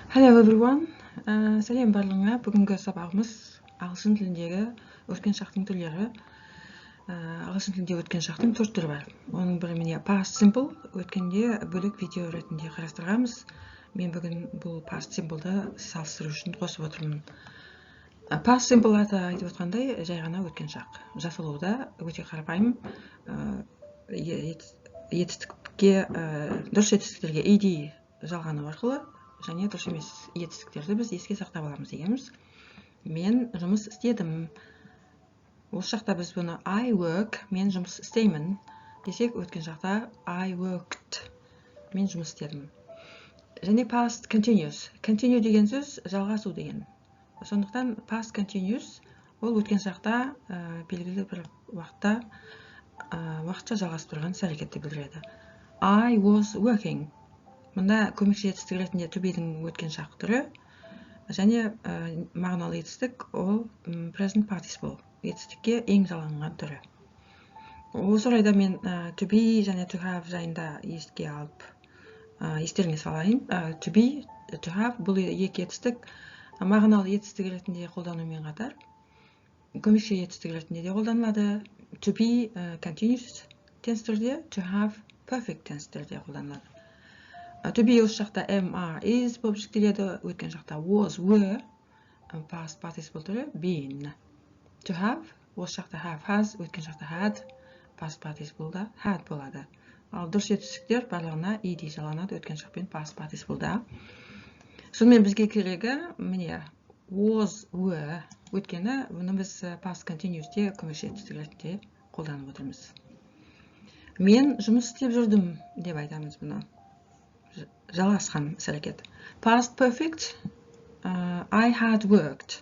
Hello everyone. Сәлем барлығыңа. Бүгінгі сабағымыз ағылшын тіліндегі өткен шақтың түрлері. Ағылшын тілінде өткен шақтың төрт түрі бар. Оның бірі міне past simple. Өткенде бөлек видео ретінде қарастырғанбыз. Мен бүгін бұл past simple-ды салыстыру үшін қосып отырмын. Past simple аты айтып отқандай, жай ғана өткен шақ. Жасалуда өте қарапайым, етістікке, дұрыс етістіктерге ed жалғану арқылы және дұрыс емес етістіктерді біз еске сақтап аламыз дегеніміз. Мен жұмыс істедім. Осы жақта біз бұны I work, мен жұмыс істеймін десек, өткен шақта I worked, мен жұмыс істедім. Және past continuous. Continue деген сөз жалғасу деген. Сондықтан past continuous ол өткен шақта, белгілі бір уақытта, уақытша жалғасып тұрған іс әрекетті білдіреді. I was working. Мұнда көмекші етістік ретінде to be-дің өткен шақ түрі және мағыналы етістік ол present participle, етістікке ең жалғанған түрі. Осы орайда мен to be және to have жайында еске алып, естеріңе салайын. To be, to have бұл екі етістік мағыналы етістік ретінде қолданумен қатар көмекші етістік ретінде де қолданылады. To be continuous tense түрде, to have perfect tense түрде қолданылады. To be осы жақта am, are, is болып жіктеледі, өткен жақта was, were, past participle түрі been. To have осы жақта have, has, өткен жақта had, past participle да had болады. Ал дұрыс етістіктер барлығына ed жалғанады өткен шақ пен past participle да. Сонымен бізге керегі міне was, were, өйткені бұны біз past continuous-те көмекші етістік ретінде қолданып отырмыз. Мен жұмыс істеп жүрдім деп айтамыз бұны. Жалғасқан іс әрекет. Past perfect, I had worked.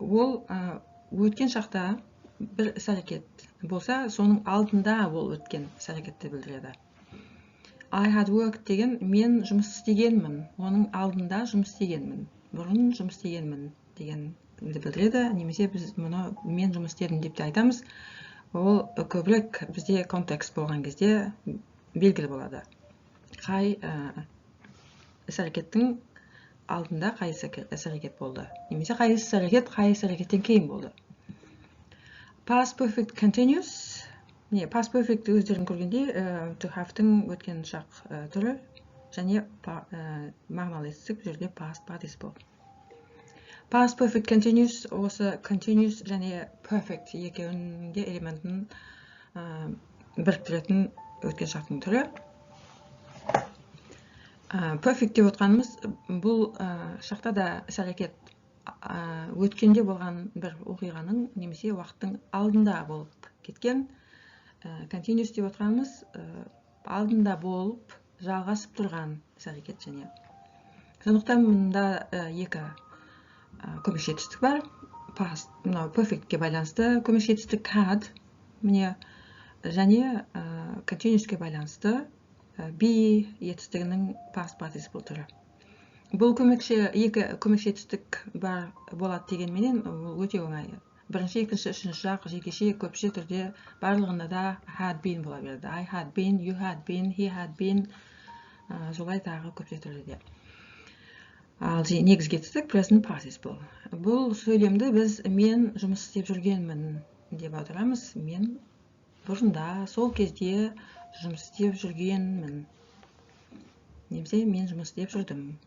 Ол өткен шақта бір іс әрекет болса, соның алдында ол өткен іс әрекетті білдіреді. I had worked деген мен жұмыс істегенмін, оның алдында жұмыс істегенмін, бұрын жұмыс істегенмін дегенді білдіреді. Немесе біз мұны мен жұмыс істедім деп те айтамыз. Ол көбірек бізде контекст болған кезде белгілі болады. Қай іс әрекеттің алдында қай іс әрекет болды, немесе қай іс әрекет қай іс әрекеттен кейін болды. Past perfect continuous. Не, past perfect өздерің көргендей, to have-тің өткен шақ түрі және мағыналы етістік бұл жерде past participle. Past perfect continuous осы continuous және perfect екеуінің де элементін біріктіретін өткен шақтың түрі. Perfect деп отқанымыз бұл шақта да іс әрекет, өткенде болған бір оқиғаның немесе уақыттың алдында болып кеткен. Continuous деп отқанымыз, алдында болып жалғасып тұрған іс әрекет және. Сондықтан мұнда екі көмекші етістік бар. Past, мынау perfect-ке байланысты көмекші етістік had, міне, және continuous-ке байланысты be етістігінің past participle түрі. Бұл екі көмекші етістік бар болады дегенменен, ол өте оңай. Бірінші, екінші, үшінші жақ жекеше, көпше түрде барлығында да had been бола береді. I had been, you had been, he had been, солай тағы көпше түрде де. Ал негізгі етістік present participle. Бұл сөйлемді біз мен жұмыс істеп жүргенмін деп аударамыз. Мен бұрында сол кезде жұмыс істеп жүргенмін. Немесе мен жұмыс істеп жүрдім.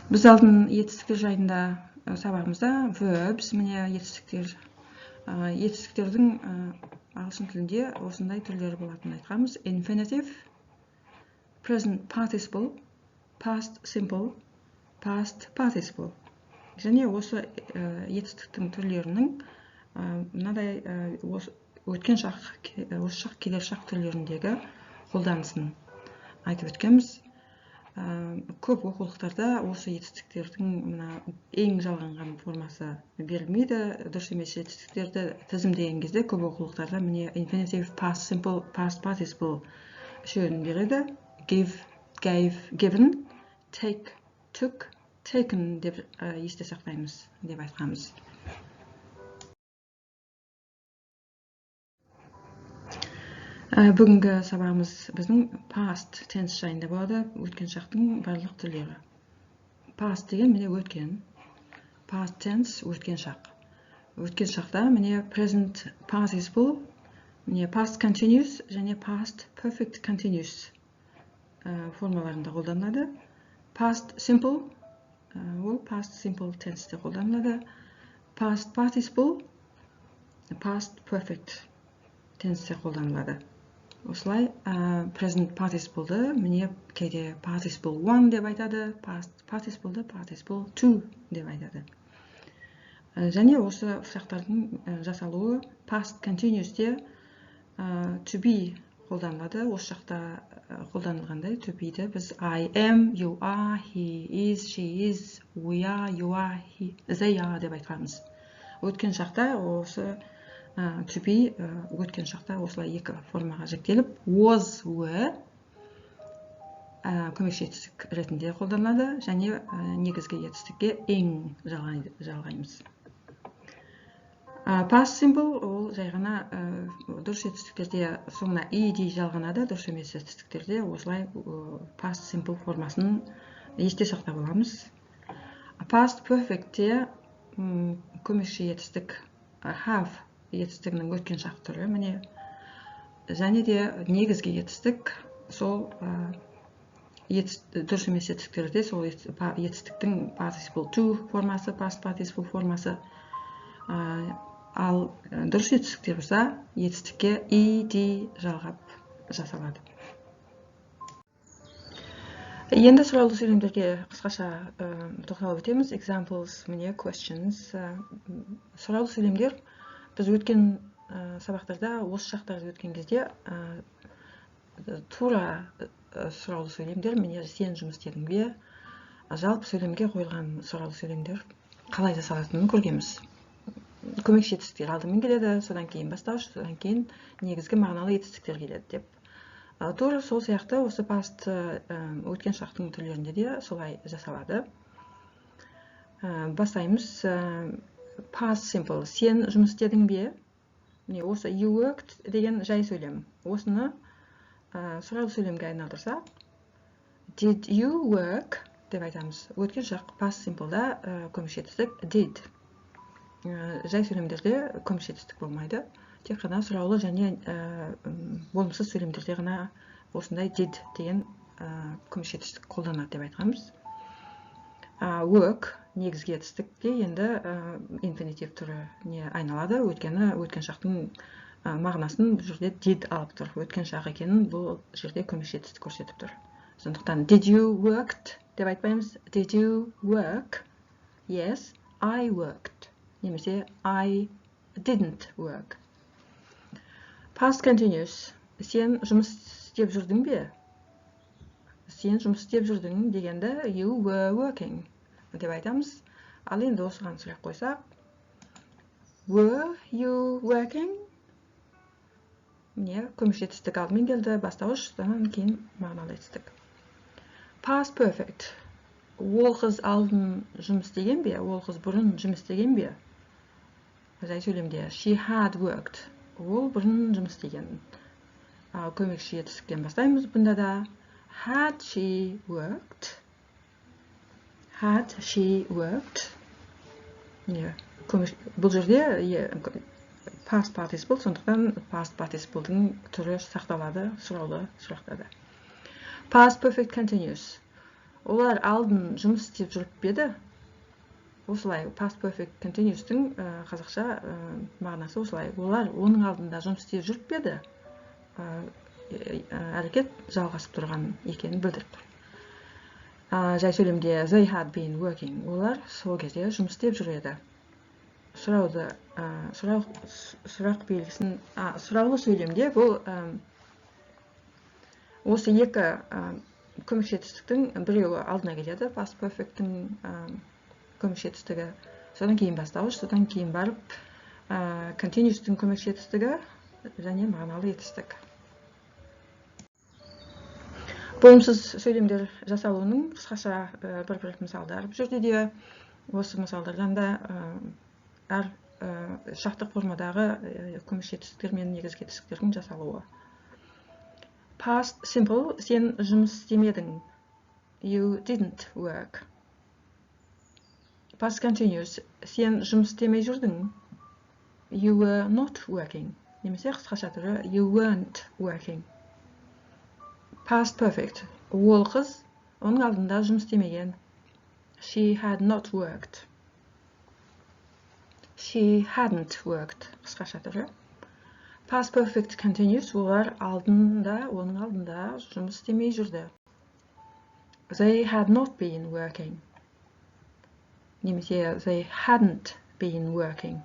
Біз алдын етістіктер жайында сабағымызда verbs, міне етістіктер, етістіктердің ағылшын тілінде осындай түрлері болатынын айтқанбыз. Infinitive, present participle, past simple, past participle. Және осы етістіктің түрлерінің мынадай, осы өткен шақ, осы шақ, келер шақ түрлеріндегі қолданысын айтып өткенбіз. Көп оқулықтарда осы етістіктердің мына ең жалғанған формасы берілмейді. Дұрыс емес етістіктерді тізімдеген кезде көп оқулықтарда міне infinitive, past simple, past participle үшеуін береді. Give, gave, given, take, took, taken деп есте сақтаймыз деп айтқанбыз. Бүгінгі сабағымыз біздің past tense жайында болады, өткен шақтың барлық түрлері. Past деген міне өткен. Past tense өткен шақ. Өткен шақта міне present participle, міне past continuous және past perfect continuous формаларында қолданылады. Past simple ол past simple tense'те қолданылады. Past participle past perfect tense'те қолданылады. Осылай present participle-ды міне кейде participle 1 деп айтады, past participle-ды participle 2 деп айтады. Және осы сұрақтардың жасалуы past continuous-те to be қолданылады. Осы жақта қолданылғандай to be-ді біз I am, you are, he is, she is, we are, you are, he, they are деп айтқанбыз. Өткен шақта осы to be өткен шақта осылай екі формаға жіктеліп was, were көмекші етістік ретінде қолданылады және негізгі етістікке ing жалғаймыз. Past simple ол жай ғана дұрыс етістіктерде соңына ed жалғанады, дұрыс емес етістіктерде осылай past simple формасын есте сақтап аламыз. Past perfect-те көмекші етістік have етістігінің өткен шақ түрі міне, және де негізгі етістік сол дұрыс емес етістіктерде сол етістіктің participle 2 формасы, past participle формасы. Ал дұрыс етістіктер болса етістікке ed жалғап жасалады. Енді сұраулы сөйлемдерге қысқаша тоқталып өтеміз. Examples, міне questions. Сұраулы сөйлемдер біз өткен сабақтарда осы шақтарды өткен кезде тура сұраулы сөйлемдер, міне сен жұмыс істедің бе, жалпы сөйлемге қойылған сұраулы сөйлемдер қалай жасалатынын көргенбіз. Көмекші етістіктер алдымен келеді, содан кейін бастауыш, содан кейін негізгі мағыналы етістіктер келеді деп. Тура сол сияқты осы past өткен шақтың түрлерінде де солай жасалады. Бастаймыз. Past simple. Сен жұмыс істедің бе? Міне осы you worked деген жай сөйлем. Осыны сұраулы сөйлемге айналдырсақ, did you work деп айтамыз. Өткен шақ past simple-да көмекші етістік did. Жай сөйлемдерде көмекші етістік болмайды. Тек қана сұраулы және болымсыз сөйлемдерде ғана осындай did деген көмекші етістік қолданады деп айтқанбыз. Work негізгі етістікке енді инфинитив түріне айналады, өйткені өткен шақтың мағынасын бұл жерде did алып тұр. Өткен шақ екенін бұл жерде көмекші етістік көрсетіп тұр. Сондықтан did you worked деп айтпаймыз. Did you work? Yes, I worked. Немесе I didn't work. Past continuous. Сен жұмыс істеп жүрдің бе? Сен жұмыс істеп жүрдің дегенді you were working деп айтамыз. Ал енді осыған сұрақ қойсақ, were you working? Міне көмекші етістік алдымен келді, бастауыш, содан кейін мағыналы етістік. Past perfect. Ол қыз алдын жұмыс істеген бе? Ол қыз бұрын жұмыс істеген бе? Жай сөйлемде she had worked. Ол бұрын жұмыс істеген. Көмекші етістіктен бастаймыз бұнда да. Had she worked? Had she worked? Міне, бұл жерде past participle, сондықтан past participle-дың түрі сақталады сұраулы сұрақтарда. Past perfect continuous. Олар алдын жұмыс істеп жүріп пе еді? Осылай past perfect continuous-тің қазақша мағынасы осылай. Олар оның алдында жұмыс істеп жүріп пе еді? Әрекет жалғасып тұрған екенін білдіріп тұр. Жай сөйлемде they had been working. Олар сол кезде жұмыс істеп жүр еді. Сұрауды, сұрақ, сұрақ белгісін, сұраулы сөйлемде бұл осы екі көмекші етістіктің біреуі алдына келеді, past perfect-тің көмекші етістігі, содан кейін бастауыш, содан кейін барып continuous-тің көмекші етістігі және мағыналы етістік. Болымсыз сөйлемдер жасалуының қысқаша бір-бір мысалдар бұл жерде де, осы мысалдардан да әр шақтық формадағы көмекші етістіктер мен негізгі етістіктердің жасалуы. Past simple, сен жұмыс істемедің. You didn't work. Past continuous, сен жұмыс істемей жүрдің. You were not working. Немесе қысқаша түрі you weren't working. Past perfect, ол қыз оның алдында жұмыс істемеген. She had not worked. She hadn't worked, қысқаша түрі. Past perfect continuous, олар алдында, оның алдында жұмыс істемей жүрді. They had not been working. Немесе they hadn't been working.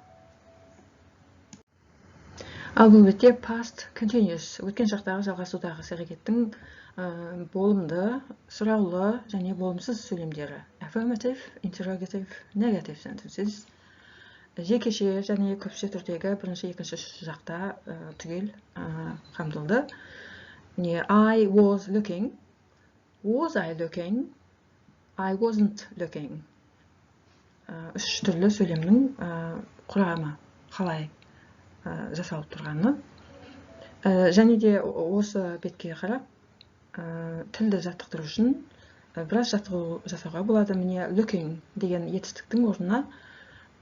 Ал бұл бетте past continuous, өткен шақтағы жалғасудағы іс-әрекеттің болымды, сұраулы және болымсыз сөйлемдері. Affirmative, interrogative, negative sentences. Жекеше және көпше түрдегі бірінші, екінші, үшінші жақта түгел қамтылды. Не, I was looking. Was I looking? I wasn't looking. Үш түрлі сөйлемнің құрамы қалай жасалып тұрғаны. Және де осы бетке қарап тілді жаттықтыру үшін біраз жаттығу жасауға болады. Міне, looking деген етістіктің орнына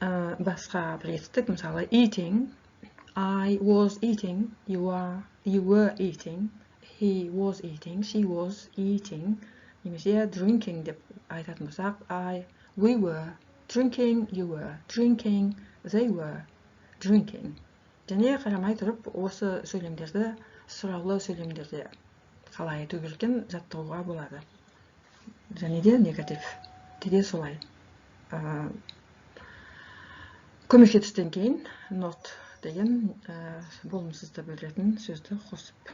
басқа бір етістік, мысалы eating. I was eating, you were eating, he was eating, she was eating. Немесе drinking деп айтатын болсақ, we were drinking, you were drinking, they were drinking. Және қарамай тұрып осы сөйлемдерді сұраулы сөйлемдерде қалай айту керек екенін жаттығуға болады. Және де негатив де солай. Көмекші түстен кейін not деген болымсызды білдіретін сөзді қосып.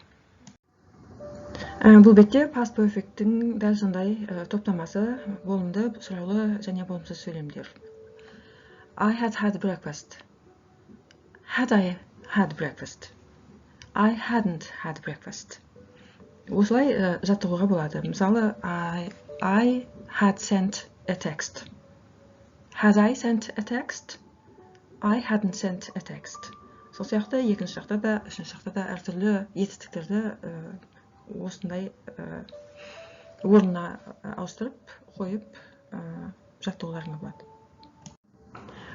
Бұл бетте past perfect'тің дәл сондай топтамасы, болымды, сұраулы және болымсыз сөйлемдер. I had had breakfast. Had I had breakfast? I hadn't had breakfast. Осылай жаттығуға болады. Мысалы, I had sent a text. Had I sent a text? I hadn't sent a text. Сол сияқты екінші жақта да, үшінші жақта да әртүрлі етістіктерді осындай орнына ауыстырып қойып жаттығуларыңа болады.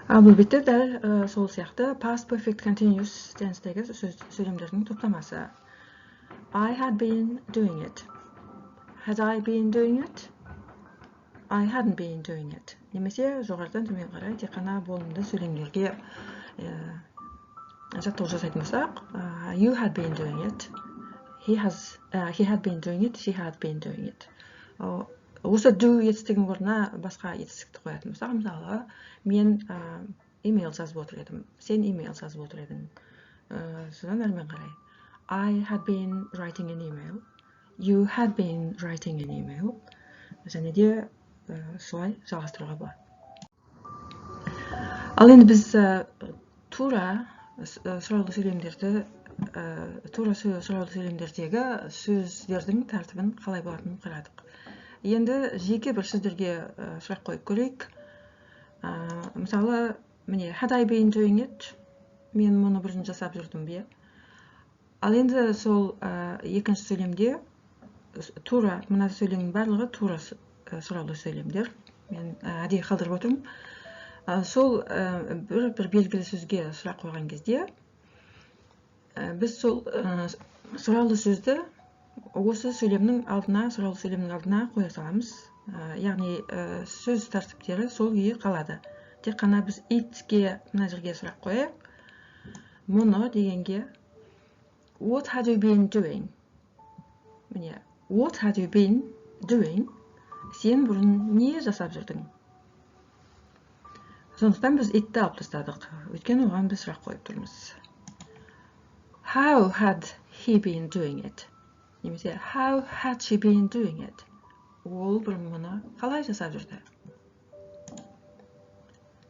Ал бұл бетте дәл сол сияқты past perfect continuous tense'тегі сөйлемдердің топтамасы. I had been doing it. Had I been doing it? I hadn't been doing it. Немесе жоғарыдан төмен қарай тек қана болымды сөйлемдерге жаттығу жасайтын болсақ, you had been doing it. He had been doing it, she had been doing it. Осы do етістігінің орнына басқа етістікті қоятын болсақ, мысалы, мен имейл жазып отыр едім, сен имейл жазып отыр едің. Содан әрмен қарай. I had been writing an email. You had been writing an email. Және де солай жалғастыруға болады. Ал енді біз тура сұраулы сөйлемдерді, тура сұраулы сөйлемдердегі сөздердің тәртібін қалай болатынын қарадық. Енді жеке бір сөздерге сұрақ қойып көрейік. Мысалы, міне, had I been doing it? Мен мұны бұрын жасап жүрдім бе? Ал енді сол екінші сөйлемде тура мына сөйлемнің барлығы тура сұраулы сөйлемдер. Мен әдейі қалдырып отырмын. Сол бір белгілі сөзге сұрақ қойған кезде біз сол сұраулы сөзді осы сөйлемнің алдына, сұраулы сөйлемнің алдына қоя саламыз. Яғни сөз тәртіптері сол күйі қалады. Тек қана біз it-ке мына жерге сұрақ қояйық. Мұны дегенге what had you been doing? Міне, what had you been doing? Сен бұрын не жасап жүрдің? Сондықтан біз it-ті алып тастадық. Өйткені оған біз сұрақ қойып тұрмыз. How had he been doing it? Немесе how had she been doing it? Ол бұрын мұны қалай жасап жүрді?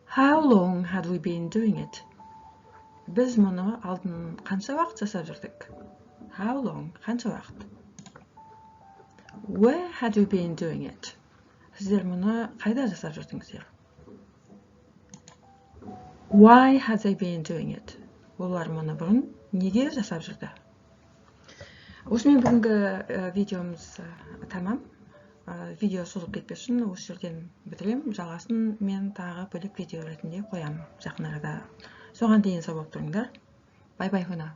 How long had we been doing it? Біз мұны алдын қанша уақыт жасап жүрдік? How long? Қанша уақыт? Where had you been doing it? Сіздер мұны қайда жасап жүрдіңіздер? Why had they been doing it? Олар мұны бұрын неге жасап жүрді? Осымен бүгінгі видеомыз тәмам. Видео созылып кетпес үшін осы жерден бітіремін. Жалғасын мен тағы бөлек видео ретінде қоямын жақын арада. Соған дейін сау болып тұрыңдар. Bye bye for now.